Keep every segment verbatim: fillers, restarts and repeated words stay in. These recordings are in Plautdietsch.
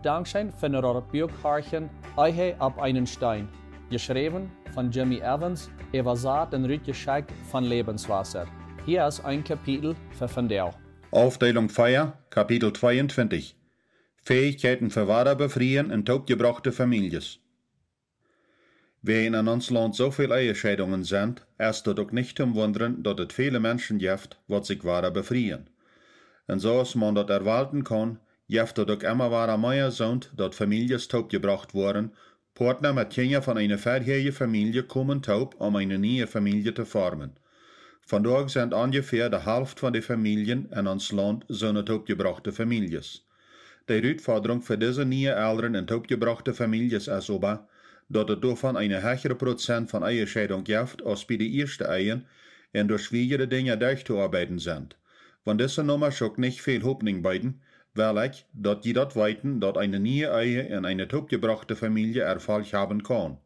Dankscheen fa daut Buak horchen, Ehe opp eenen Steen, jeschräwen von Jimmy Evans, äwasat un rutjeschekjt von Lebenswasser. Hia es een Kapitel fa vondoag. Aufdeelunk vea, Kapitel tweeuntwintich. Fäichkjeiten fa wada befrieen un toopjebrochte Famieljes. Wäajen en ons Launt soo väl Ehescheidungen sent, es daut uk nich toom wundren, daut et väle Menschen jeft, waut sikj wada befrieen. Un soo aus maun daut erwoaten kaun, jeft daut uk emma wada mea soont, daut Famieljes toopjebrocht woaren, Partna met Kjinja von eene verhäaje Famielje komen toop, om eene niee Famielje to formen. Vondoag sent onjefäa de Halft von de Famieljen en ons Launt soone toopjebrochte Famieljes. De Rutfodrunk fa dise niee Elren en toopjebrochte Famieljes es oba, daut et doavon eene hechre Prozent von Ehescheidunk jeft aus bie de ieeschte Ehen un doa schwiejere Dinja derchtooabeiden sent. Wan dise Nummasch uk nich väl Hopninj beeden, well ekj, daut jie daut weeten, daut eene niee Ehe en eene toopjebrochte Famielje Erfolg haben kaun.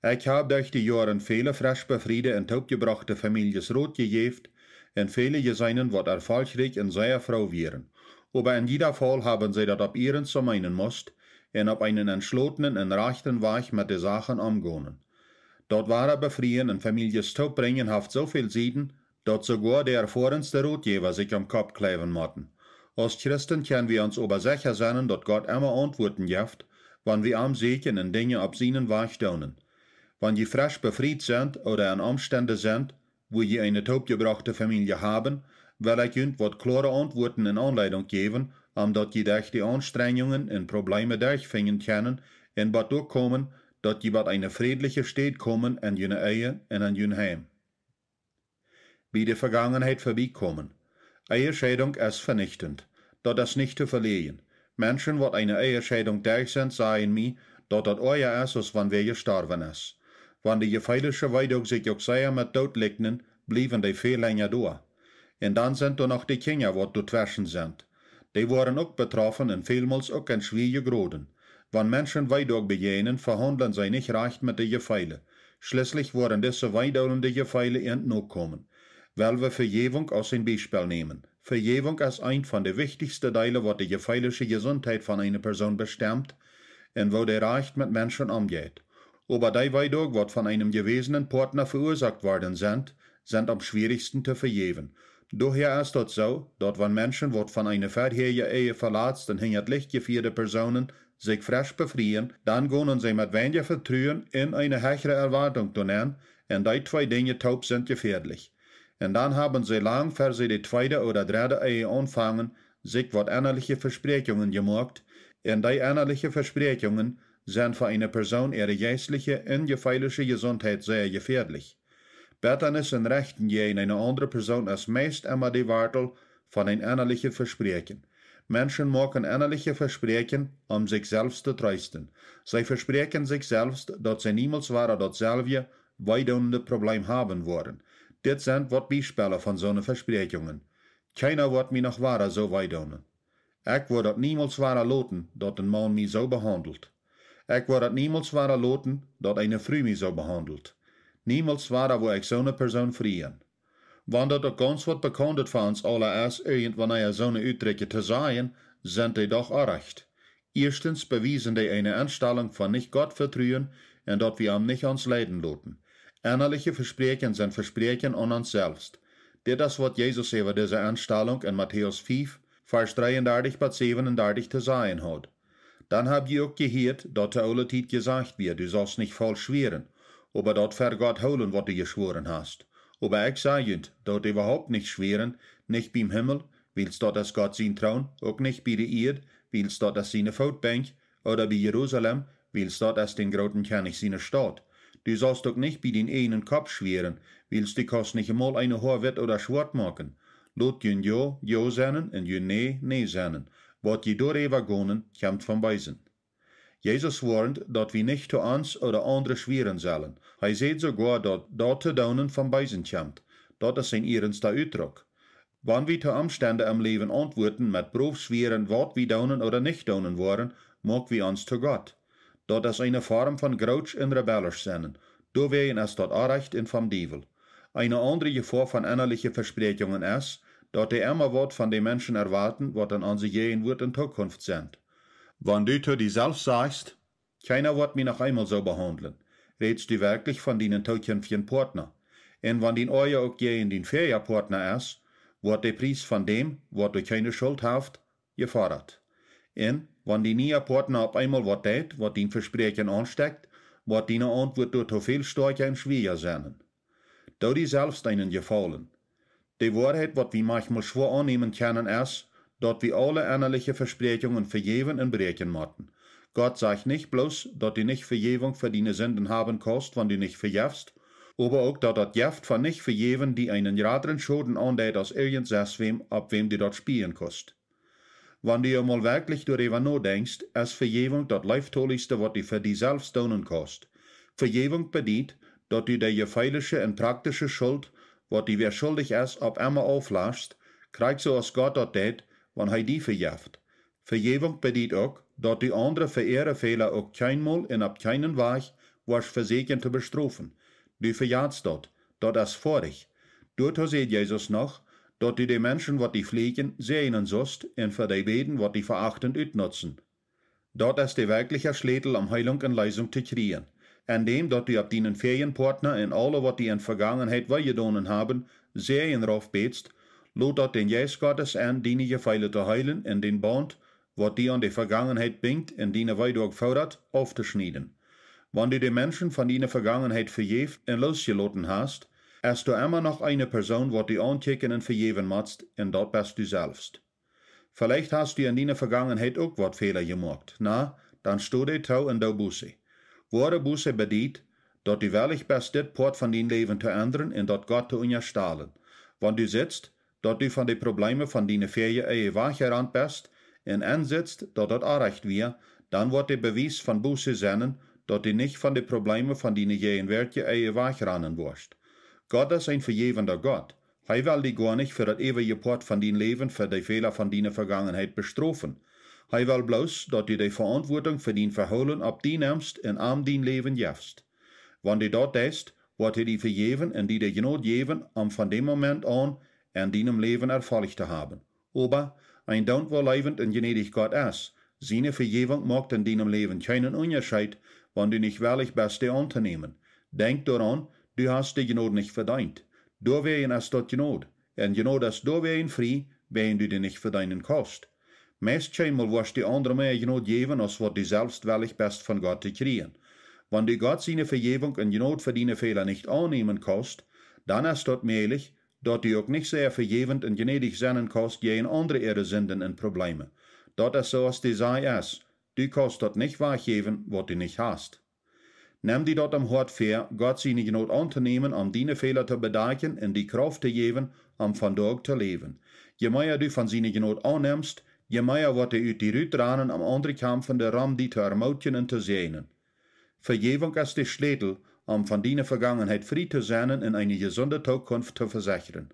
Ekj hab derch de Joaren väle fresch befriede un toopjebrochte Famieljes Rot jejäft un väle jeseenen, waut erfolgrikj un sea froo wieren. Oba en jieda Faul haben see daut opp iernst soo meenen must un opp eenen entschlotenen un rajchten Wajch met de Sachen omgonen. Daut wada befrieen un Famieljes toopbrinjen haft soo väl Sieden, daut soogoa de erfoarenste Rotjäwa sikj aum Kopp kleiwen motten. Aus Christen kjenn wie ons oba secha sennen, daut Gott emma Auntwuaten jeft, wan wie am säkjen un Dinja opp sienen Wajch doonen. Wan jie fresch befriet sent ooda en Omstend sent, wua jie eene toopjebrochte Famielje haben, well ekj junt waut kloare Auntwuaten un Aunleidunk jäwen, om daut jie derch de Aunstrenjungen un Probleeme derchfinjen kjennen un bat doa komen, daut jie bat eene frädliche Städ komen en june Ehe un en jun Heim. Bie de Vegangenheit verbiekomen. Ehescheidunk es venichtend. Daut es nich to veläajnen. Menschen, waut eene Ehescheidunk derch sent, sajen mie, daut daut oaja es, aus wan wäa jestorwen es. Wan de jefeelische Weedoag sikj uk sea met Doot likjnen, bliewen dee väl lenja doa. Un dan sent doa noch de Kjinja, waut doatweschen sent. Dee woaren uk betroffen un välmols uk en schwierje Groden. Wan Menschen Weedoag bejäajnen, vehaundlen see nich rajcht met de Jefeele. Schlieslich woaren dise weedoonende Jefeele äant nokomen. Well wie Vejäwunk aus een Biespel nämen. Vejäwunk es eent von de wichtichste Deele, waut de jefeelische Jesuntheit von eene Persoon bestemt un woo dee rajcht met Menschen omjeit. Oba dee Weedoag, waut von eenem jewesenen Partna veuasoakt worden sent, sent aum schwierichsten to vejäwen. Doahäa es daut soo, daut wan Menschen, waut von eene verhäaje Ehe velatzt un hinjat Licht jefieede Persoonen, sikj fresch befrieen, dan gonen see met weinja Vetruen un eene hechre Erwoatunk doa nenn, un dee twee Dinja toop sent jefäadlich. Un dan haben see lang, ver see de tweede ooda dredde Ehe aunfangen, sikj waut ennaliche Vespräakjungen jemoakt, un dee ennaliche Vespräakjungen sent fa eene Persoon äare jeistliche un jefeelische Jesuntheit sea jefäadlich. Bettanis un Rechten jäajen eene aundre Persoon es meist emma de Wartel von een ennalichet Vespräakjen. Menschen moaken ennaliche Vespräakjen, om sikj selfst to treesten. See vespräakjen sikj selfst, daut see niemols wada daut selwje, weedoonende Probleem haben woaren. Dit sent waut Biespelle von soone Vespräakjungen. Kjeena woat mie noch wada soo weedoonen. Ekj woa daut niemols wada loten, daut een Maun mie soo behaundelt. Ekj woa daut niemols wada loten, daut eene Fru mie soo behaundelt. Niemols wada woa ekj soone Persoon frieen. Wan daut uk gaunz waut Bekauntet fa ons aula es, irjentwanea soone Utdrekj to sajen, sent dee doch orrajcht. Ieeschtens bewiesen dee eene Enstalunk von nich Gott vetruen un daut wie am nich ons leiden loten. Ennaliche Vespräakjen sent Vespräakjen aun ons selfst. Dit es waut Jesus äwa dise Enstalunk en Matäus fief, Varsch dreeundartich bat säwenundartich to sajen haud. Dan hab jie uk jehieet, daut to oole Tiet jesajcht wia: Du saust nich faulsch schwieren, oba daut ver Gott hoolen, waut du jeschwoaren hast. Oba ekj saj junt, doot äwahaupt nich schwieren, nich biem Himmel, wiels daut es Gott sien Troon, uk nich bie de Ieed, wiels daut es siene Footbenkj, ooda bie Jerusalem, wiels daut es dän grooten Kjennich siene Staut. Du saust uk nich bie dien ieejnen Kopp schwieren, wiels du kaust nich emol eene Hoa witt ooda schwoat moaken. Lot jun Jo Jo sennen un jun Nä Nä sennen. Waut jie doaräwa gonen, kjemt vom Beesen. Jesus woarnt, daut wie nich to ons ooda aundre schwieren sellen. Hee säd soogoa, daut daut to doonen vom Beesen kjemt. Daut es een ieernsta Utdruck. Wan wie to Omstend em Läwen auntwuaten met brow schwieren, waut wie doonen ooda nich doonen woaren, moak wie ons to Gott. Daut es eene Form von grootsch un rebellisch sennen. Doawäajen es daut orrajcht un vom Diewel. Eene aundre Jefoa von ennaliche Vespräakjungen es, daut dee emma waut von de Menschen erwoaten, waut en onse Jäajenwuat un Tookunft sent. Wan du to die selfst sajchst: "Kjeena woat mie noch eemol soo behaundlen", rätst du werkjlich von dienen tookjinftjen Partna. Un wan dien Oaja uk jäajen dien väaja Partna es, woat de Pries von däm, waut doa kjeene Schult haft, jefodat. Un wan dien niea Partna opp eemol waut deit, waut dien Vespräakjen aunstekjt, woat diene Auntwuat doatoo väl stoakja un schwieeja sennen. Doo die selfst eenen Jefaulen. De Woarheit, waut wie maunchmol schwoa aunnämen kjennen, es, daut wie aule ennaliche Vespräakjungen vejäwen un bräakjen motten. Gott sajcht nich bloos, daut du nich Vejäwunk fa diene Sinden haben kaust, wan du nich vejefst, oba uk, daut daut Jeft von nich vejäwen die eenen jratren Schoden aundeit aus irjent sestwäm, opp wäm du daut spieen kaust. Wan du emol werkjlich doaräwa nodenkjst, es Vejäwunk daut leeftolichste, waut du fa die selfst doonen kaust. Vejäwunk bediet, daut du de jefeelische un praktische Schult, waut die wäa schuldich es, opp emma auflaschst, krakjt soo aus Gott daut deit, wan hee die vejeft. Vejäwunk bediet uk, daut du aundre fa äare Fäla uk kjeenmol un opp kjeenen Wajch woascht vesäkjen to bestrofen. Du vejatst daut, daut es foadich. Doatoo säd Jesus noch, daut du de Menschen, waut die fluchen, säajnen sust, un fa dee bäden, waut die verachten utnutzen. Daut es de werkjliche Schlätel, om Heelunk un Leesunk to kjrieen. En däm daut du opp dienen väajen Partna un aule, waut die en Vegangenheit wee jedonen haben, Säajen rauf bätst, lot daut dän Jeist Gottes en, diene Jefeele to heelen un dän Baunt, waut die aun de Vegangenheit binjt un diene Weedoag foodat, auftoschnieden. Wan du de Menschen von diene Vegangenheit vejäft un loosjeloten hast, es doa emma noch eene Persoon, waut du aunkjikjen un vejäwen motst, un daut best du selfst. Veleicht hast du en diene Vegangenheit uk waut Fäla jemoakt. Na, dan sto dee too un doo Buße. Woare Buße bediet, daut du wellich best, dit Poat von dien Läwen to endren un daut Gott to unjastalen. Wan du sitst, daut du von de Probleme von diene väaje Ehe wajchjerant best, un ensitst, daut daut orrajcht wia, dan woat de Bewies von Buße sennen, daut du nich von de Probleme von diene jäajenwoatje Ehe wajchranen woascht. Gott es een vejäwenda Gott. Hee well die goa nich fa daut eewje Poat von dien Läwen fa de Fäla von diene Vegangenheit bestrofen. Hee well bloos, daut du de Veauntwuatunk fa dien Vehoolen opp die nemst un am dien Läwen jefst. Wan du daut deist, woat hee die vejäwen un die de Jnod jäwen, om von däm Moment aun en dienem Läwen Erfolg to haben. Oba een doont, woo leewent un jnädich Gott es. Siene Vejäwunk moakt en dienem Läwen kjeenen Unjascheet, wan du nich wellich best, dee auntonämen. Denkj doaraun, du hast de Jnod nich vedeent. Doawäajen es daut Jnod. Un Jnod es doawäajen frie, wäajen du dee nich vedeenen kaust. Meist kjeenmol woascht du aundre mea Jnod jäwen, aus waut du selfst wellich best von Gott to kjrieen. Wan du Gott siene Vejäwunk un Jnod fa diene Fäla nich aunnämen kaust, dan es daut mäajlich, daut du uk nich sea vejäwent un jnädich sennen kaust jäajen aundre äare Sinden un Probleme. Daut es soo aus de Saj es, du kaust daut nich wajchjäwen, waut du nich hast. Nem die daut em Hoat väa, Gott siene Jnod auntonämen, om diene Fäla to bedakjen un die Krauft to jäwen, om vondoag to läwen. Je mea du von siene Jnod aunnemst, je mea woat hee ut die rutranen, om aundre kjampfende rom die to ermootjen un to säajnen. Vejäwunk es de Schlätel, om von diene Vegangenheit frie to sennen un eene jesunde Tookunft to vesechren.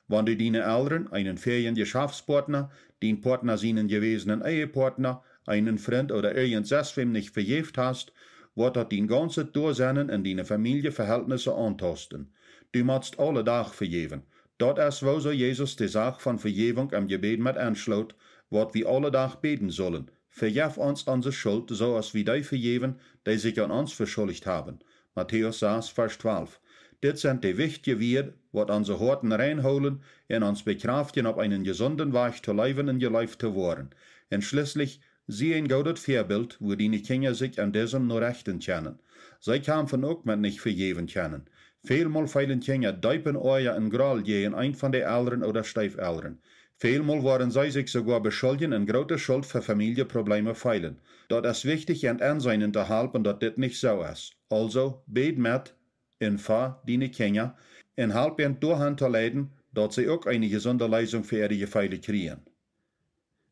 Wan du diene Elren, eenen väajen Jeschaftspartna, dien Partna sienen jewäsenen Ehepartna, eenen Frint ooda irjent sestwäm nich vejäft hast, woat daut dien gaunzet Doasennen un diene Famieljeverhältnisse auntausten. Du motst aule Dach vejäwen. Daut es, woosoo Jesus de Sach von Vejäwunk em Jebäd met enschloot, waut wie aule Dach bäden sullen: "Vejeff ons onse Schult, soo aus wie dee vejäwen, dee sikj aun ons veschullicht haben." Matäus sas, Varsch twalf. Dit sent de wichtje Wieed, waut onse Hoaten rein hoolen un ons bekjraftjen, opp eenen jesunden Wajch to läwen un jeleeft to woaren. Un schlieslich, sie een goodet Väabilt, wua diene Kjinja sikj aun disem no rechten kjennen. See kjamfen uk met nich vejäwen kjennen. Välmol feelen Kjinja deepen Oaja un Groll jäajen eent von de Elren ooda Steefelren. Välmol woaren see sikj soogoa beschuldjen un groote Schult fa Famieljeprobleme feelen. Daut es wichtich, an Enseenen to halpen, daut dit nich soo es. Aulsoo, bäd met un fa diene Kjinja un halp an doahan to leiden, daut see uk eene jesunde Leesunk fa äare Jefeele kjrieen.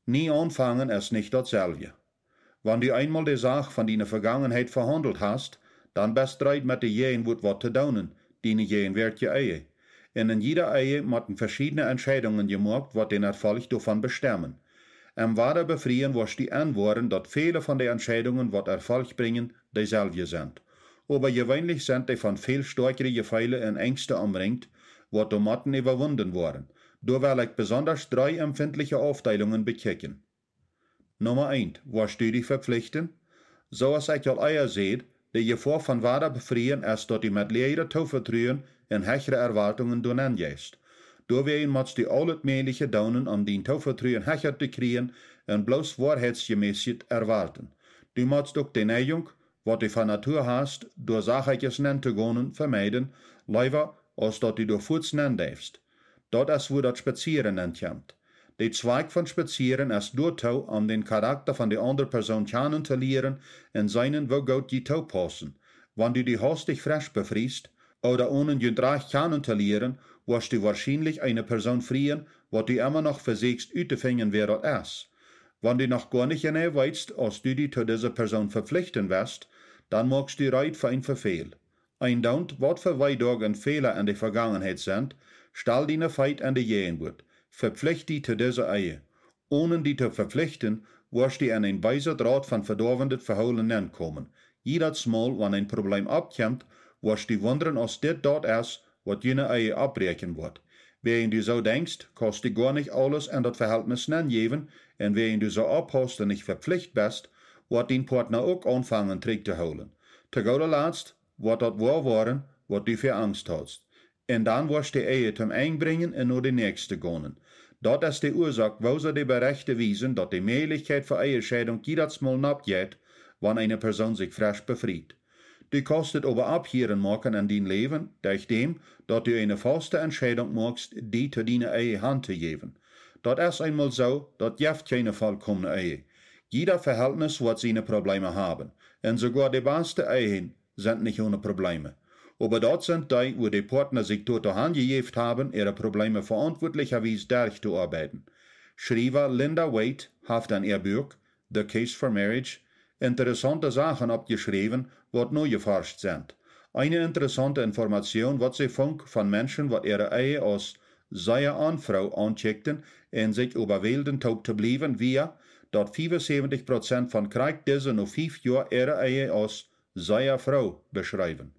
Nie aunfangen es nich daut selwje. Wan du eenmol de Sach von diene Vegangenheit vehaundelt hast, dan best reed, met de Jäajenwuat waut to doonen, diene jäajenwoatje Ehe. Un en jiede Ehe motten veschiedne Entscheidungen jemoakt, waut dän Erfolg doavon bestemmen. Em Wadabefrieen woascht du enwoaren, daut väle von de Entscheidungen, waut Erfolg brinjen, deeselwje sent. Oba jeweenlich sent dee von väl stoakjre Jefeele un Enjste omrinjt, waut doa motten äwawunden woaren. Doa well ekj besondasch dree empfintliche Aufdeelungen bekjikjen. Numma eent, woascht du die vepflichten? Soo aus ekj aul ea säd, de Jefoa von wada befrieen es daut du met läajre Toovetruen un hechre Erwartungen doa nenn jeist. Doawäajen motst du aulet mäajliche doonen om dien Toovetruen hecha to kjrieen un bloos woarheitsjemäsjet erwarten. Du motst uk de Neijunk, waut du von Natua hast, doa sachakjes nenn to gonen, vemeiden, leewa aus daut du doa fuats nenn deifst. Daut es wua daut Spazieren nenn kjemt. De Zwakj von Spazieren es doatoo om dän Charakta von de aundre Persoon kjanen to lieren un seenen woo goot jie toopaussen. Wan du die haustich fresch befriest, ooda onen junt rajcht kjanen to lieren, woascht du woarschienlich eene Persoon frieen, waut du emma noch vesieekjst uttofinjen wäa daut es. Wan du noch goanich jeneiw weetst aus du die to dise Persoon vepflichten west, dan moakst du reed fa een Vefäl. Eendoont waut fa Weedoag un Fäla en de Vegangenheit sent, stal diene Feet en de Jäajenwuat, vepflicht die to dise Ehe. Onen die to vepflichten, woascht du en een beeset Rad von vedoawendet Vehoolen nenn komen. Jiedatsmol wan een Probleem oppkjemt, woascht du wundren aus dit daut es, waut june Ehe oppbräakjen woat. Wäajen du soo denkjst, kaust du goanich aules en daut Veheltnis nenn jäwen, un wäajen du soo opphaust un nich vepflicht best, woat dien Poatna uk aunfangen trigj to hoolen. To gooda Latst woat daut woa woaren, waut du fa Angst haudst. Un dan woascht de Ehe tom Enj brinjen un no de näakjste gonen. Daut es de Uasoak woo soo de Berechte wiesen daut de Mäajlichkjeit fa Ehescheidunk jiedatsmol nopp jeit, wan eene Persoon sikj fresch befriet. Du kaust dit oba opphieren moaken en dien Läwen, derch däm daut du eene fauste Entscheidunk moakst, die to diene Ehe han to jäwen. Daut es eenmol soo, daut jeft kjeene volkomne Ehe. Jieda Veheltnis woat siene Probleeme haben, un soogoa de baste Ehen sent nich one Probleeme. Oba daut sent dee wua de Poatna sikj doatoo han jejäft haben äare Probleeme veauntwuatlicha Wies derch to oabeiden. Schriewa Linda Waite haft en äa Buak The Case for Marriage interessaunte Sachen oppjeschräwen, waut nojeforscht sent. Eene interessaunte Informatsioon waut see funk von Menschen waut äare Ehe aus sea onfroo aunkjikjten un sikj äwawälden toop to bliewen, wia daut Prozent von krakjt dise no fief Joa äare Ehe aus sea froo beschreewen.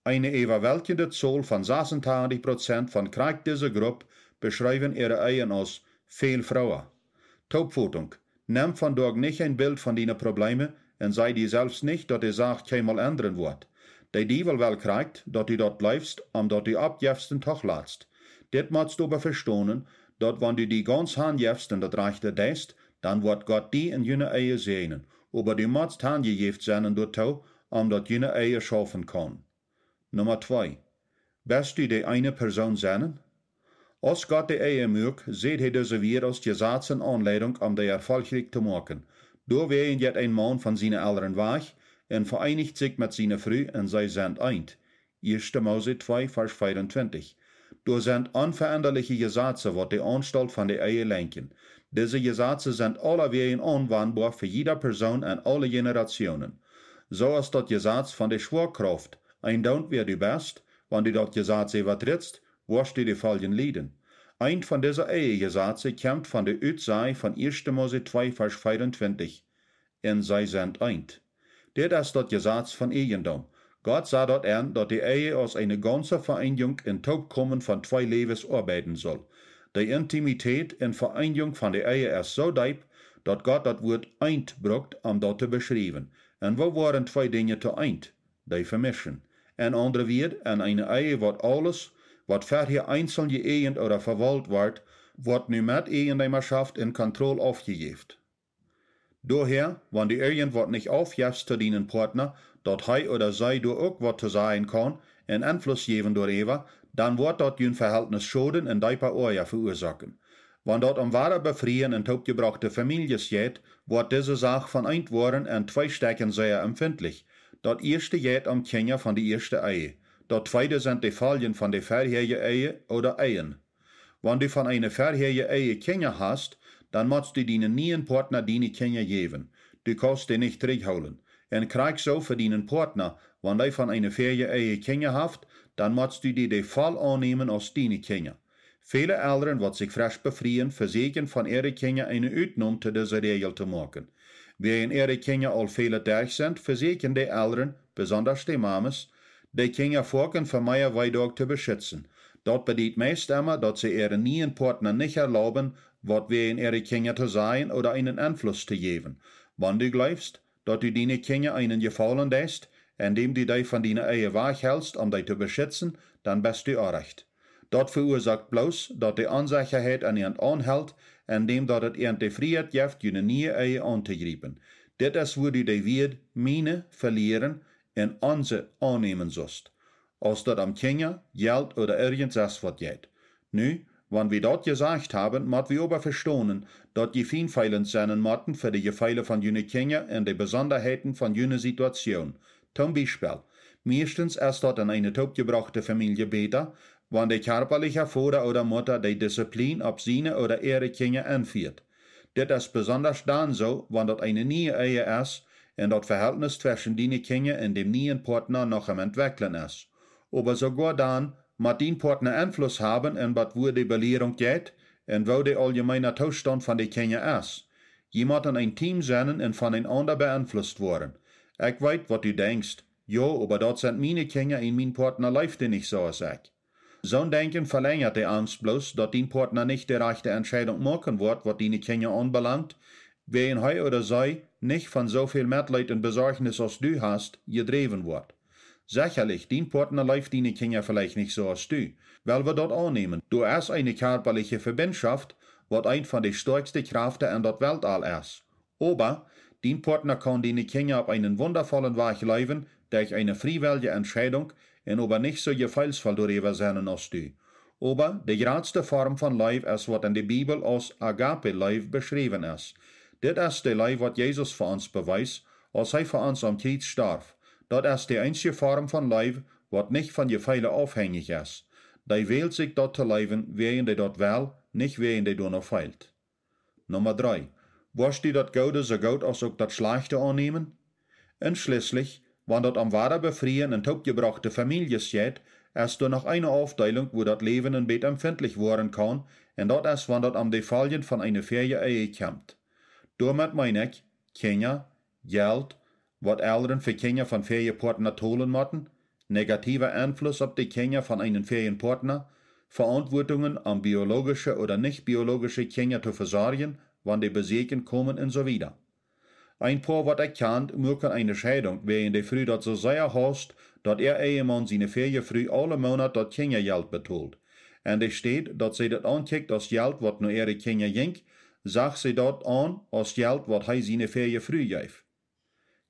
Eene äwaweltjende Zol von Prozent von krakjt dise Grupp beschreewen äare Ehen aus väl frooa. Toopfotunk: Nem vondoag nich een Bilt von diene Probleeme un saj die selfst nich daut de Sach kjeenmol endren woat. De Diewel well krakjt daut du daut jleefst, om daut du oppjefst un toolatst. Dit motst du oba vestonen, daut wan du die gauns hanjefst un daut rajchte deist, dan woat Gott die un june Ehe säajnen. Oba du motst hanjejäft sennen doatoo, om daut june Ehe schaufen kaun. Best du de eene Persoon sennen? Aus Gott de Ehe muak, säd hee dise Wieed aus Jesaz un Aunleidunk om dee erfolchrikj to moaken. Doawäajen jeit een Maun von siene Elren wajch un veeenicht sikj met siene Fru un see sent eent. Doa sent onverendaliche Jesaze waut de Aunstalt von de Ehe lenkjen. Dise Jesaze sent aulawäajen aunwanboa fa jieda Persoon en aule Jeneratsjoonen. Soo aus daut Jesaz von de Schwoakrauft: Eendoont wäa du best, wan du daut Jesaz äwatrittst, woascht du de Foljen lieden. Eent von dise Ehejesaze kjemt von de Utsaj von Un see sent eent. Dit es daut Jesaz von Ieejendoom. Gott sach daut en daut de Ehe aus eene gaunse Veeenjunk un Toopkomen von twee Läwes oabeiden sull. De Intimität un Veeenjunk von de Ehe es soo deep, daut Gott daut Wuat eent brukt om daut to beschriewen. Un woo woaren twee Dinja to eent? Dee vemischen. En aundre Wieed, en eene Ehe woat aules, waut verhäa eenzeln jeäjent ooda vewault wort, woat nu met Ieejendeemaschoft un Kontroll aufjejäft. Doahäa, wan du irjent waut nich aufjefst to dienen Poatna, daut hee ooda see doa uk waut to sajen kaun un Enfluss jäwen doaräwa, dan woat daut jun Veheltnis schoden un deepa Oaja veuasoaken. Wan daut om wada befrieen un toopjebrochte Famieljes jeit, woat dise Sach von eent woaren en twee Stekjen sea empfintlich. Daut ieeschte jeit om Kjinja von de ieeschte Ehe. Daut tweede sent de Foljen von de verhäaje Ehe ooda Ehen. Wan du von eene verhäaje Ehe Kjinja hast, dan motst du dienen nieen Poatna diene Kjinja jäwen. Du kaust dee nich trigjhoolen. Un krakjt soo fa dienen Poatna, wan dee von eene verhäaje Ehe Kjinja haft, dan motst du die dee voll aunnämen aus diene Kjinja. Väle Elren waut sikj fresch befrieen, vesäkjen von äare Kjinja eene Utnom to dise Räajel to moaken. Wäajen äare Kjinja aul väl derch sent, vesäkjen de Elren, besondasch de Mames, de Kjinja foaken fa mea Weedoag to beschitzen. Daut bediet meist emma daut see äaren nieen Poatna nich erlauben, waut wäajen äare Kjinja to sajen ooda eenen Enfluss to jäwen. Wan du jleefst, daut du diene Kjinja eenen Jefaulen deist, endäm du dee von diene Ehe wajchhelst, om dee to beschitzen, dan best du orrajcht. Daut veuasoakt bloos, daut de Onsechaheit aun an aunhelt, endäm daut et an de Frieheit jeft, june niee Ehe auntojriepen. Dit es, wua du de Wieed miene velieren un onse aunnämen sust, aus daut om Kjinja, Jelt ooda irjent sest waut jeit. Nu, wan wie daut jesajcht haben, mott wie oba vestonen, daut jie fienfeelent sennen motten fa de Jefeele von june Kjinja un de Besondaheiten von june Situation. Toom Biespel, mieeschtens es daut en eene toopjebrochte Famielje bäta, wan de kjarpaliche Voda ooda Mutta de Disziplien opp siene ooda äare Kjinja enfieet. Dit es besondasch dan soo, wan daut eene niee Ehe es un daut Vehältnis tweschen diene Kjinja un däm nieen Poatna noch aum Entwekjlen es. Oba soogoa dan mott dien Poatna Enfluss haben en waut, wua de Belierunk jeit un woo de auljemeena Toostaunt von de Kjinja es. Jie motten een Team sennen un von eenaunda beenflusst woaren. Ekj weet, waut du denkjst: Jo, oba daut sent miene Kjinja un mien Poatna leeft dee nich soo aus ekj. Soon Denkjen velenjat de Angst bloos, daut dien Poatna nich de rajchte Entscheidunk moaken woat, waut diene Kjinja aunbelangt, wäajen hee ooda see nich von soo väl Metleet un Besorjnis aus du hast, jedräwen woat. Sechalich, dien Poatna leeft diene Kjinja veleicht nich soo aus du. Well wie daut aunnämen, doa es eene kjarpaliche Vebinjschoft, waut eent von de stoakjste Kjraften en daut Weltall es. Oba dien Poatna kaun diene Kjinja opp eenen wundavollen Wajch leewen derch eene friewellje Entscheidunk un oba nich soo jefeelsvoll doaräwa sennen aus du. Oba de jratste Form von Leew es, waut en de Bibel aus Agape-Leew beschräwen es. Dit es de Leew, waut Jesus fa ons bewees, aus hee fa ons aum Kjriez storf. Daut es de eensje Form von Leew, waut nich von Jefeele aufhenjich es. Dee wält sikj daut to leewen, wäajen dee daut well, nich wäajen dee doano feelt. Numma dree: Woascht du daut Goode soo goot aus uk daut Schlajchte aunnämen? Un schlieslich, wan daut om Wadabefrieen en toopjebrochte Famieljes jeit, es doa noch eene Aufdeelunk, wua daut Läwen een bät empfintlich woaren kaun, un daut es, wan daut om de Foljen von eene väaje Ehe kjemt. Doamet meen ekj Kjinja, Jelt, waut Elren fa Kjinja von väaje Poatna tolen motten, negatiewa Enfluss opp de Kjinja von eenen väajen Poatna, Veauntwuatungen om biologische ooda nich biologische Kjinja to vesorjen, wan dee besieekjen komen un soo wieda. Een Poa, waut ekj kjan, muaken eene Scheidunk, wäajen de Fru daut soo sea haust, daut äa Ehemaun siene väaje Fru aule Moonat daut Kjinjajelt betolt. En de Städ daut see daut aunkjikjt aus Jelt, waut no äare Kjinja jinkj, sach see daut aun aus Jelt, waut hee siene väaje Fru jeef.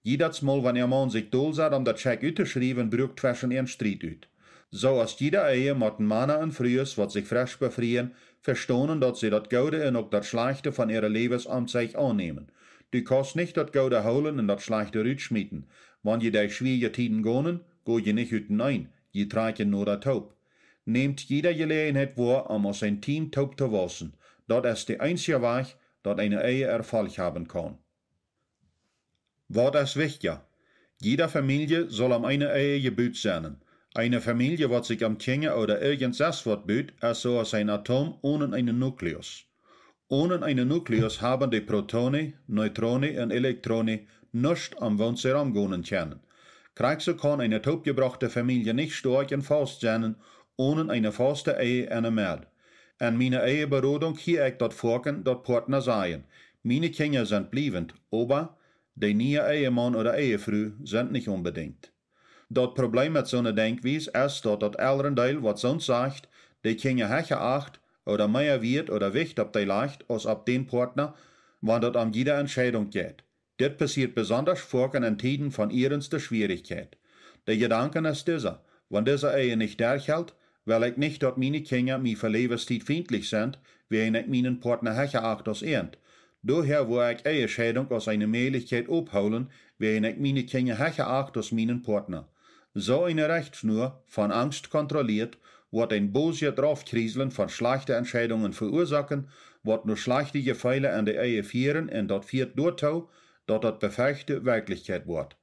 Jiedatsmol, wan äa Maun sikj dol sad, om daut Schekj uttoschriewen, bruak tweschen an Striet ut. Soo aus jiede Ehe motten Mana un Frues, waut sikj fresch befrieen, vestonen, daut see daut Goode un uk daut Schlajchte von äare Läwes om sikj aunnämen. Du kaust nich daut Goode hoolen un daut Schlajchte rutschmieten. Wan jie derch schwierje Tieden gonen, go jie nich uteneen, jie trakjen noda toop. Nämt jiede Jeläajenheit woa, om aus een Team toop to wausen. Daut es de eensje Wajch, daut eene Ehe Erfolg haben kaun. Waut es wichtja? Jiede Famielje saul om eene Ehe jebut sennen. Eene Famielje, waut sikj om Kjinja ooda irjent sest waut but, es soo aus een Atom onen eenen Nukleus. Onen eenen Nukleus haben de Protone, Neutrone un Elektrone nuscht, om woont see romgonen kjennen. Krakjt soo kaun eene toopjebrochte Famielje nich stoakj un faust sennen onen eene fauste Ehe enne Med. En miene Eheberodunk hia ekj daut foaken, daut Poatna sajen: Miene Kjinja sent bliewent, oba de niee Ehemaun ooda Ehefru sent nich onbedinjt. Daut Probleem met soone Denkjwies es, daut daut Elrendeel, waut soont sajcht, de Kjinja hecha acht ooda mea Wieet ooda Wicht opp dee lajcht aus opp dän Poatna, wan daut om jiede Entscheidunk jeit. Dit passieet besondasch foaken en Tieden von ierenste Schwierichkjeit. De Jedanken es disa: Wan dise Ehe nich derchhelt, well ekj nich, daut miene Kjinja mie fa Läwenstiet fientlich sent, wäajen ekj mienen Poatna hecha acht aus äant. Doahäa woa ekj Ehescheidunk aus eene Mäajlichkjeit ophoolen, wäajen ekj miene Kjinja hecha acht aus mienen Poatna. Soo eene Rechtschnua, von Angst kontrollieet, woat een bosjet Raufkjrieslen von schlajchte Entscheidungen veuasoaken, woat no schlajchte Jefeele en de Ehe fieren un daut fieet doatoo, daut daut Befechte Werkjlichkjeit woat.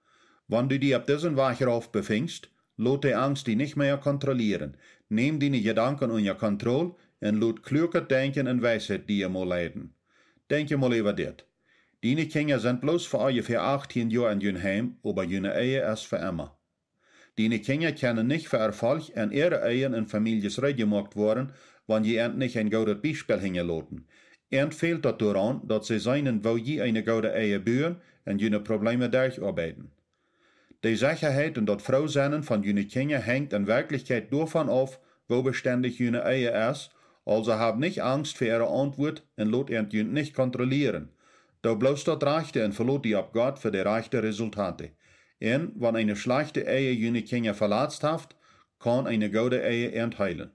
Wan du die opp disen Wajch rauf befinjst, lot de Angst die nich mea kontrollieren. Näm diene Jedanken unja Kontroll un lot kluaket Denkjen un Weisheit die mol leiden. Denkj mol äwa dit: Diene Kjinja sent bloos fa onjefäa achtieen Joa en jun Heim, oba june Ehe es fa emma. Diene Kjinja kjennen nich fa Erfolg en äare Ehen un Famieljes reed jemoakt woaren, wan jie an nich een goodet Biespel hinjaloten. An fält daut doaraun, daut see seenen, woo jie eene goode Ehe buen un june Probleeme derchoabeiden. De Sechaheit un daut Froosennen von june Kjinja henjt en Werkjlichkjeit doavon auf, woo bestendich june Ehe es. Also hab nich Angst fa äare Auntwuat un lot an junt nich kontrollieren. Doo bloos daut Rajchte un velot die opp Gott fa de rajchte Resultate. Un wan eene schlajchte Ehe june Kjinja veletzt haft, kaun eene goode Ehe an heelen.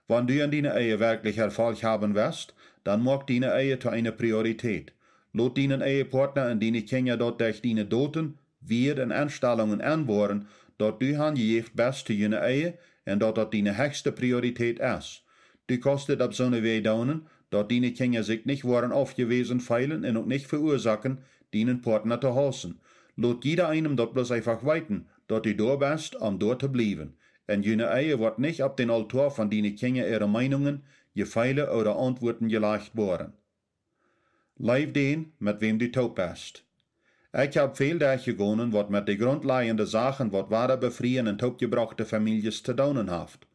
Wan du en diene Ehe werkjlich Erfolg haben west, dan moak diene Ehe to eene Priorität. Lot dienen Ehepartna un diene Kjinja daut derch diene Doten, Wieed un Enstalungen aunwoaren, daut du hanjejäft best to june Ehe un daut daut diene hechste Priorität es. Du kaust dit opp soone Wies doonen, daut diene Kjinja sikj nich woaren aufjewäsen feelen un uk nich veuasoaken, dienen Partna to hausen. Lot jieda eenem daut bloos eefach weeten, daut du doa best, om doa to bliewen. Un june Ehe woat nich opp dän Altoa von diene Kjinja äare Meenungen, Jefeele ooda Auntwuaten jelajcht woaren. Leew dän, met wäm du toop best. Ekj hab väl derchjegonen, waut met de grundlajende Sachen, waut wada befrieen un toopjebrochte Famieljes to doonen haft.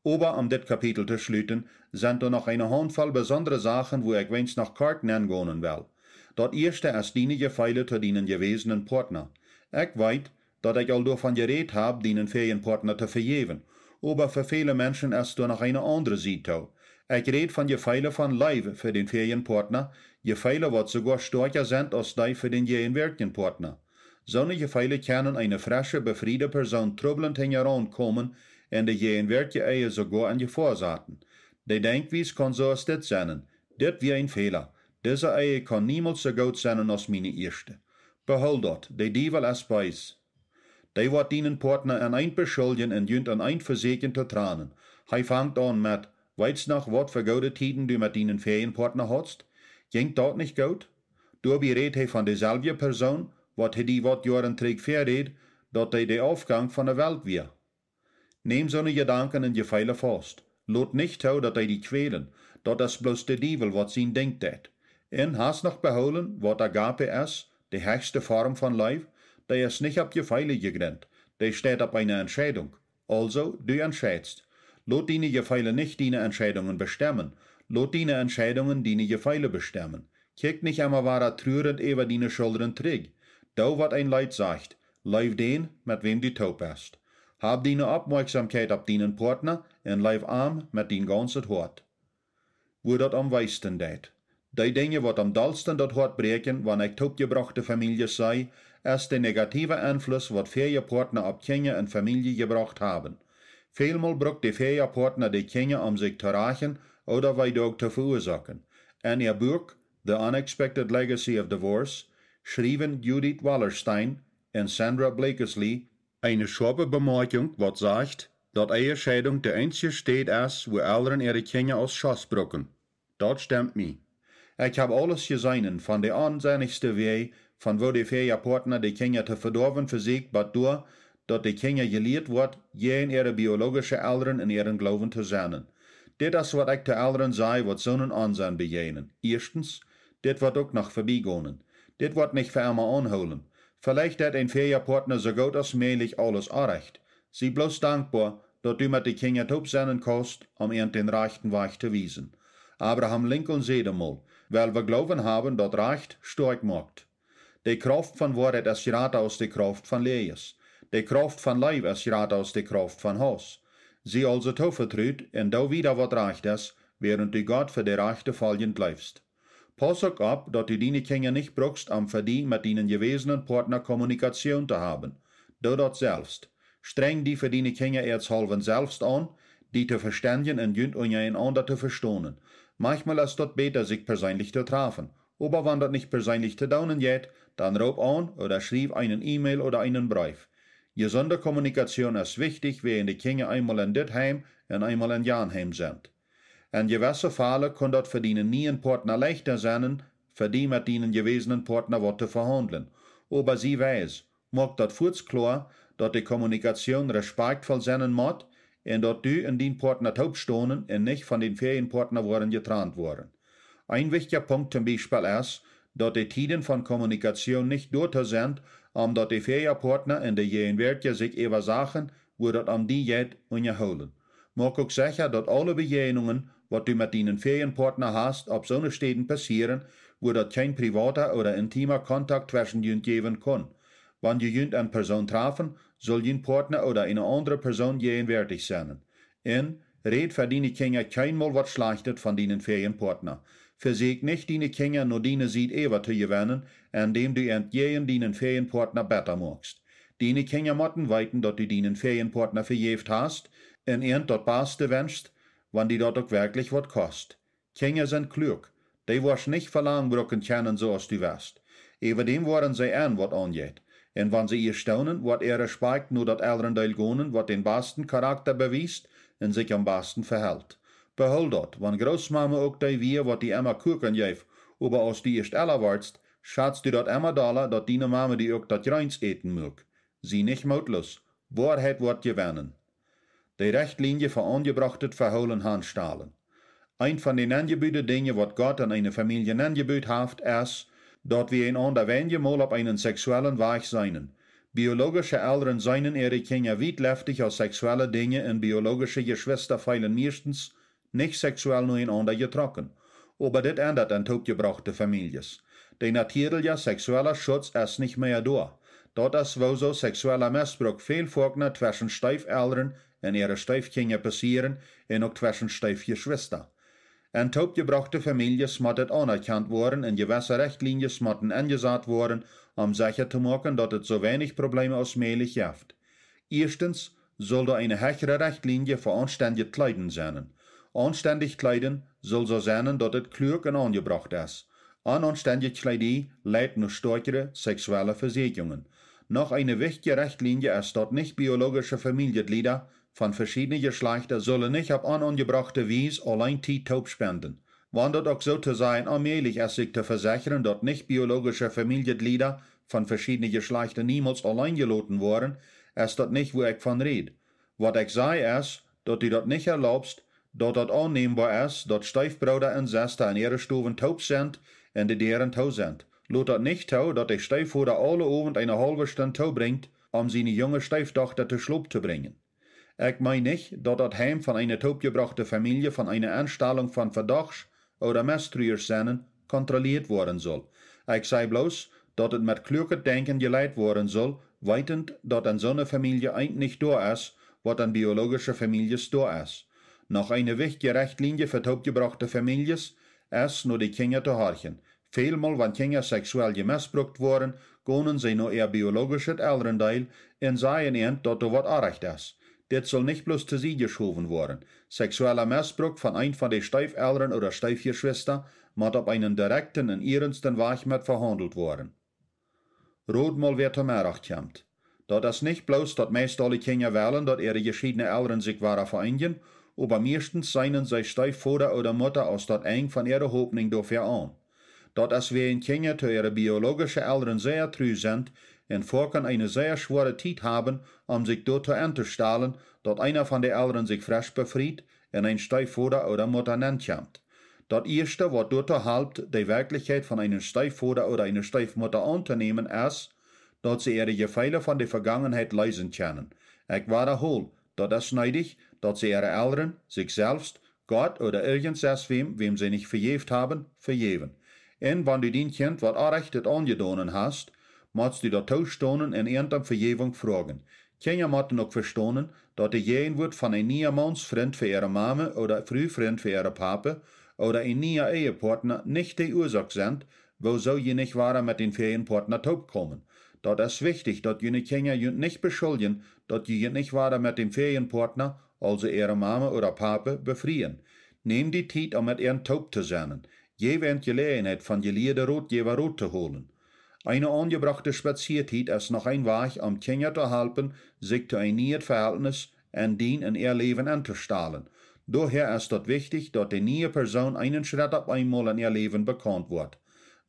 Oba om dit Kapitel to schluten, sent doa noch eene Haundvoll besondre Sachen, wua ekj weens noch kort nengonen well. Daut ieeschte es diene Jefeele to dienen jewäsenen Partna. Ekj weet, daut ekj aul doavon jerät hab, dienen väajen Partna to vejäwen. Oba fa väle Menschen es doa noch eene aundre Sied too. Ekj räd von Jefeele von Leew fa dän väajen Partna, Jefeele, waut soogoa stoakja sent aus dee fa dän jäajenwäatjen Partna. Soone Jefeele kjennen eene fresche, befriede Persoon trubbeln hinjaraun komen un de jäajenwäatje Ehe soogoa en Jefoa saten. De Denkjwies kaun soo aus dit sennen: Dit wia een Fäla. Dise Ehe kaun niemols soo goot sennen aus miene ieeschte. Behool daut, de Diewel es bees. Dee woat dienen Partna en eent beschuljen un junt en eent vesieekjen to trannen. Hee fangt aun met: Weetst noch, waut fa goode Tieden du met dienen väajen Partna haudst? Jinkj daut nich goot? Doabie räd hee von deselwje Persoon, waut hee die waut Joaren trigj väaräd, daut dee de Aufgank von de Welt wia. Näm soone Jedanken un Jefeele faust. Lot nich too, daut dee die kjwälen. Daut es bloos de Diewel, waut sien Dinkj deit. Un hast noch behoolen, waut Agape es, de hechste Form von Leew? Dee es nich opp Jefeele jegrunt. Dee steit opp eene Entscheidunk. Also, du entscheidst. Lot diene Jefeele nich diene Entscheidungen bestemmen. Lot diene Entscheidungen diene Jefeele bestemmen. Kjikj nich emma wada trurent äwa diene Schuldren trigj. Doo, waut een Leet sajcht: Leew dän, met wäm du toop best. Hab diene Oppmoakjsomkjeit opp dienen Partna un leew am met dien gaunzet Hoat. Wua daut aum weesten deit. Dee Dinja, waut aum dollsten daut Hoat bräakjen, wan ekj toopjebrochte Famieljes see, es de negatiewe Enfluss, waut väaje Partna opp Kjinja un Famielje jebrocht haben. Välmol brukt de väaja Partna de Kjinja, om sikj to rachen ooda Weedoag to veuasoaken. En äa Buak The Unexpected Legacy of Divorce schriewen Judith Wallerstein un Sandra Blakeslee eene schoape Bemoakjunk, waut sajcht, daut Ehescheidunk de eensje Städ es, wua Elren äare Kjinja aus Schoss brucken. Daut stemt mie. Ekj hab aules jeseenen, von de onsennichste Wäaj, von woo de väaja Partna de Kjinja to vedoawen vesieekjt, bat doa, daut de Kjinja jelieet woat, jäajen äare biologische Elren en äaren Gloowen to sennen. Dit es, waut ekj to Elren saj, waut soonen Onsenn bejäajnen. Ieeschtens, dit woat uk noch vebie gonen. Dit woat nich fa emma aunhoolen. Veleicht deit een väaja Partna soo goot aus mäajlich aules orrajcht. Sie bloos dankboa, daut du met de Kjinja toop sennen kaust, om an dän rajchten Wajch to wiesen. Abraham Lincoln säd emol: Wiels wie Gloowen haben, daut Rajcht stoakj moakt. De Krauft von Woarheit es jrata aus de Krauft von Läajes. De Krauft von Leew es jrata aus de Krauft von Hauss. Sie aulsoo toovetrut un doo wieda, waut rajcht es, wäarent du Gott fa de rajchte foljen jleefst. Pauss uk opp, daut du diene Kjinja nich brukst, om fa die met dienen jewäsenen Partna Kommunikation to haben. Doo daut selfst. Strenj die fa diene Kjinja äartshaulwen selfst aun, die to vestendjen un junt unjarenaunda to vestonen. Maunchmol es daut bäta, sikj perseenlich to trafen. Oba wan daut nich perseenlich to doonen jeit, dan roop aun ooda schriew eenen E-Mail ooda eenen Breef. Jesunde Kommunikation es wichtich, wäajen de Kjinja eemol en dit Heim un eemol en jan Heim sent. En jewesse Fäle kaun daut fa dienen nieen Partna leichta sennen, fa die met dienen jewäsenen Partna waut to vehaundlen. Oba sie wies, moak daut fuaz kloa, daut de Kommunikation respakjtvoll sennen mott un daut du un dien Partna toop stonen un nich von dän väajen Partna woaren jetrant woaren. Een wichtja Punkt toom Biespel es, daut de Tieden von Kommunikation nich doatoo sent, om daut de väaja Partna un de jäajenwäatja sikj äwa Sachen, wua daut om die jeit, unjahoolen. Moak uk secha, daut aule Bejäajnungen, waut du met dienen Ferienpartner hast, opp soone Städen passieren, wua daut kjeen privata ooda intima Kontakt tweschen junt jäwen kaun. Wan jie junt en Persoon trafen, sull jun Partner ooda eene aundre Persoon jäajenwoatich sennen. Un räd fa diene Kjinja kjeenmol waut Schlajchtet von dienen Ferienpartner. Vesieekj nich diene Kjinja no diene Sied äwa to jewennen, endäm du an jäajen dienen Ferienpartner bäta moakst. Diene Kjinja motten weeten, daut du dienen Ferienpartner vejäft hast un an daut Baste wenschst, wan die daut uk werkjlich waut kost. Kjinja sent kluak. Dee woascht nich velangen brucken kjennen soo aus du west. Äwa däm woaren see en waut aunjeit. Un wan see ieescht staunen, woat äa Respakjt no daut Eldrendeel gonen, waut dän basten Karakta bewiest un sikj aum basten vehelt. Behool daut, wan Grootmame uk dee wia, waut die emma Kuaken jeef, oba aus du ieescht ella wordst, schatst du daut emma dolla, daut diene Mame die uk daut Jreens äten muak. Sie nich mootloos. Woarheit woat jewennen. De Rechtlienje fa aunjebrochtet Vehoolen hanstalen. Eent von de nenjebude Dinja, waut Gott en eene Famielje nenjebut haft, es, daut wie eenaunda weinje mol opp eenen seksuellen Wajch seenen. Biologische Elren seenen äare Kjinja wietleftich aus seksuelle Dinja un biologische Jeschwista feelen mieeschtens nich seksuell no eenaunda jetrocken. Oba dit endat en toopjebrochte Famieljes. De natieelja seksuella Schutz es nich mea doa. Daut es wuarom seksuella Missbruk väl foakna tweschen Steefelren un äare Steefkjinja passieren un uk tweschen Steefjeschwista. En toopjebrochte Famieljes mott et aunerkjant woaren un jewesse Rechtlienjes motten enjesat woaren, om secha to moaken, daut et soo weinich Probleme aus mäajlich jeft. Ieeschtens sull doa eene hechre Rechtlienje fa aunstendjet Kjleeden sennen. Aunstendich Kjleeden sull soo sennen, daut et kluak un aunjebrocht es. Onaunstendje Kjleedie leit no stoakjre seksuelle Vesieekjungen. Noch eene wichtje Rechtlienje es, daut nich biologische Famieljeglieda von veschiedne Jeschlajchta sullen nich opp onaunjebrochte Wies auleen Tiet toop spenden. Wan daut uk soo to sajen onmäajlich es, sikj to vesechren, daut nich biologische Famieljeglieda von veschiedne Jeschlajchta niemols auleen jeloten woaren, es daut nich, wua ekj von räd. Waut ekj saj es, daut du daut nich erlaubst, daut daut aunnämboa es, daut Steefbrooda un Sesta en äare Stowen toop sent un de Däaren too sent. Lot daut nich too, daut de Steefvoda aule Owent eene haulwe Stund toobrinjt, om siene junge Steefdochta to Schlop to brinjen. Ekj meen nich, daut daut Heim von eene toopjebrochte Famielje von eene Enstalunk von Vedocht ooda Mestriesch sennen kontrolieet woaren sull. Ekj saj bloos, daut et met kluaket Denkjen jeleit woaren sull, weetend, daut en soone Famielje eent nich doa es, waut en biologische Famieljes doa es. Noch eene wichtje Rechtlienje fa toopjebrochte Famieljes es, no de Kjinja to horchen. Välmol, wan Kjinja seksuell jemissbrukt woaren, gonen see no äa biologischet Elrendeel un sajen an, daut doa waut orrajcht es. Dit sull nich bloos to Sied jeschowen woaren. Seksueller Missbruk von eent von de Steefelren ooda Steefjeschwista mott opp eenen direkjten un ierensten Wajch met vehaundelt woaren. Rot mol, wäa to Meddach kjemt. Daut es nich bloos, daut meist aule Kjinja wellen, daut äare jeschiedne Elren sikj wada veeenjen, oba mieeschtens seenen see Steefvoda ooda Mutta aus daut Enj von äare Hopninj doafäa aun. Daut es wäajen Kjinja to äare biologische Elren sea tru sent un foaken eene sea schwoare Tiet haben, om sikj doatoo entostalen, daut eena von de Elren sikj fresch befriet un een Steefvoda ooda Mutta nenkjemt. Daut ieeschte, waut doatoo halpt, de Werkjlichkjeit von eenen Steefvoda ooda eene Steefmutta auntonämen, es, daut see äare Jefeele von de Vegangenheit leesen kjennen. Ekj wadahol, daut es needich, daut see äare Elren, sikj selfst, Gott ooda irjent sestwäm, wäm see nich vejäft haben, vejäwen. Un wan du dien Kjint waut Orrajchtet aunjedonen hast, motst du daut toostonen un an om Vejäwunk froagen. Kjinja motten uk vestonen, daut de Jäajenwuat von een niea Maunsfrint fa äare Mame ooda Frufrint fa äare Pape ooda een niea Ehepartna nich de Uasoak sent, wuarom jie nich wada met dän väajen Partna toopkomen. Daut es wichtich, daut june Kjinja junt nich beschuljen, daut jie junt nich wada met dän väajen Partna, aulsoo äare Mame ooda Pape, befrieen. Näm die Tiet, om met an toop to sennen. Jäw an Jeläajenheit, von jelieede Rotjäwa Rot to holen. Eene aunjebrochte Spaziertiet es noch een Wajch, om Kjinja to halpen, sikj to een nieet Vehältnis en dien un äa Läwen entostalen. Doahäa es daut wichtich, daut de niee Persoon eenen Schrett opp eemol en äa Läwen bekaunt woat.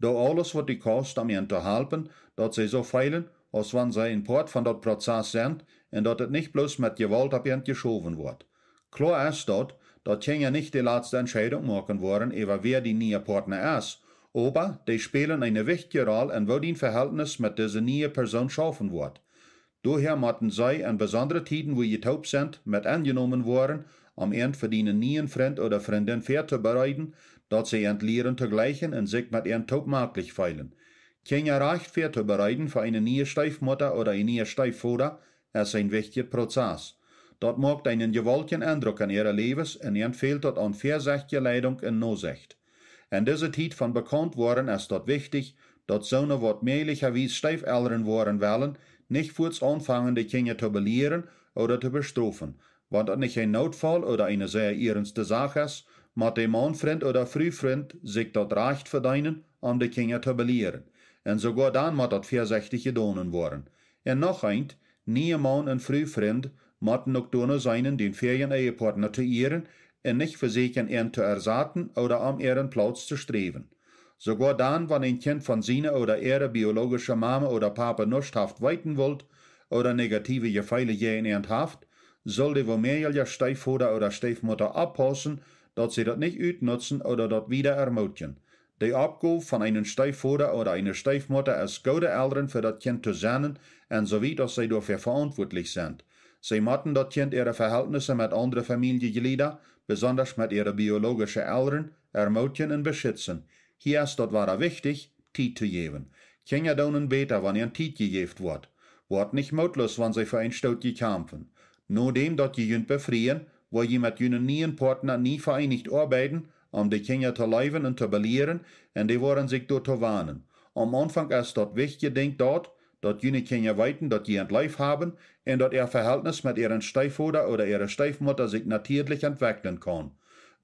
Doo aules, waut du kaust, om an to halpen, daut see soo feelen, aus wan see een Poat von daut Prozess sent un daut et nich bloos met Jewault opp an jeschowen woat. Kloa es daut, daut Kjinja nich de latste Entscheidunk moaken woaren äwa wäa dien niea Partna es, oba dee spälen eene wichtje Roll en woo dien Vehältnis met dise niee Persoon schaufen woat. Doahäa motten see en besondre Tieden, wua jie toop sent, met enjenomen woaren, om an fa dienen nieen Frint ooda Frindin väatobereiden, daut see an lieren to jleichen un sikj met an toop maklich feelen. Kjinja rajcht väatobereiden fa eene niee Steefmutta ooda een nieen Steefvoda es een wichtjet Prozess. Daut moakt eenen jewaultjen Endruck aun äare Läwes un an fält daut aun väasechtje Leidunk un Nosecht. En dise Tiet von bekaunt woaren es daut wichtich, daut soone, waut mäajlicherwies Steefelren woaren wellen, nich fuaz aunfangen, de Kjinja to belieren ooda to bestrofen. Wan daut nich een Nootfaul ooda eene sea ernste Sach es, mott de Maun Frint ooda Fru Frint sikj daut Rajcht vedeenen, om de Kjinja to belieren. Un soogoa dan mott daut väasechtich jedonen woaren. Un noch eent: niee Maun un Fru Frint motten uk doano seenen, dän väajen Ehepartna to ieren un nich vesieekjen, an to ersaten ooda om äaren Plauz to sträwen. Soogoa dan, wan een Kjint von siene ooda äare biologische Mame ooda Papa nuscht haft weeten wult ooda negative Jefeele jäajen an haft, sull de womäajelja Steefvoda ooda Steefmutta oppaussen, daut see daut nich utnutzen ooda daut wieda ermootjen. De Oppgow von eenen Steefvoda ooda eene Steefmutta es, goode Elren fa daut Kjint to sennen un soo wiet aus see doafäa veauntwuatlich sent. See motten daut Kjint äare Vehältnisse met aundre Famieljenjlieda, besondasch met äare biologische Elren, ermootjen un beschitzen. Hia es daut wada wichtich, Tiet to jäwen. Kjinja doonen bäta, wan an Tiet jejäft woat. Woat nich mootloos, wan see fa een Stootje kjamfen. Nodäm daut jie junt befrieen, woa jie met junen nieen Partna nie veeenicht oabeiden, om de Kjinja to leewen un to belieren, un dee woaren sikj doatoo wanen. Aum Aunfank es daut wichtje Dinkj daut, daut june Kjinja weeten, daut jie an leef haben un daut äa Vehältnis met äaren Steefvoda ooda äare Steefmutta sikj natieedlich entwekjlen kaun.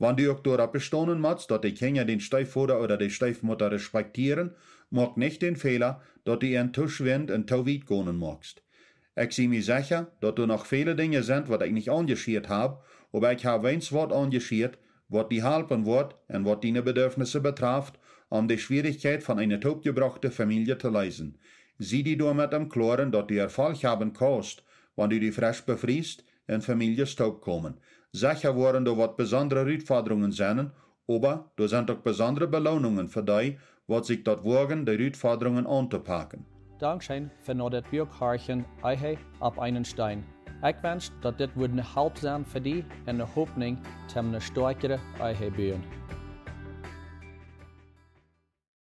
Wan du uk doaropp bestonen motst, daut de Kjinja dän Steefvoda ooda de Steefmutta respektieren, moak nich dän Fäla, daut du an too schwind un too wiet gonen moakst. Ekj sie mie secha, daut doa noch väle Dinja sent, waut ekj nich aunjeschieet hab, oba ekj hab weens waut aunjeschieet, waut die halpen woat un waut diene Bedarfnisse betraft, om de Schwierichkjeit von eene toopjebrochte Famielje to leesen. Sie die doamet em Kloaren, daut du Erfolg haben kaust, wan du die fresch befriest un Famieljes toopkomen. Secha woaren doa waut besondre Rutfodrungen sennen, oba doa sent uk besondre Beloonungen fa dee, waut sikj daut woagen, de Rutfodrungen auntopaken. Dankscheen fa no dit Buak horchen, Ehe opp eenen Steen. Ekj wensch, daut dit wudd ne Help sennen fa die un ne Hopninj toom ne stoakjre Ehe buen.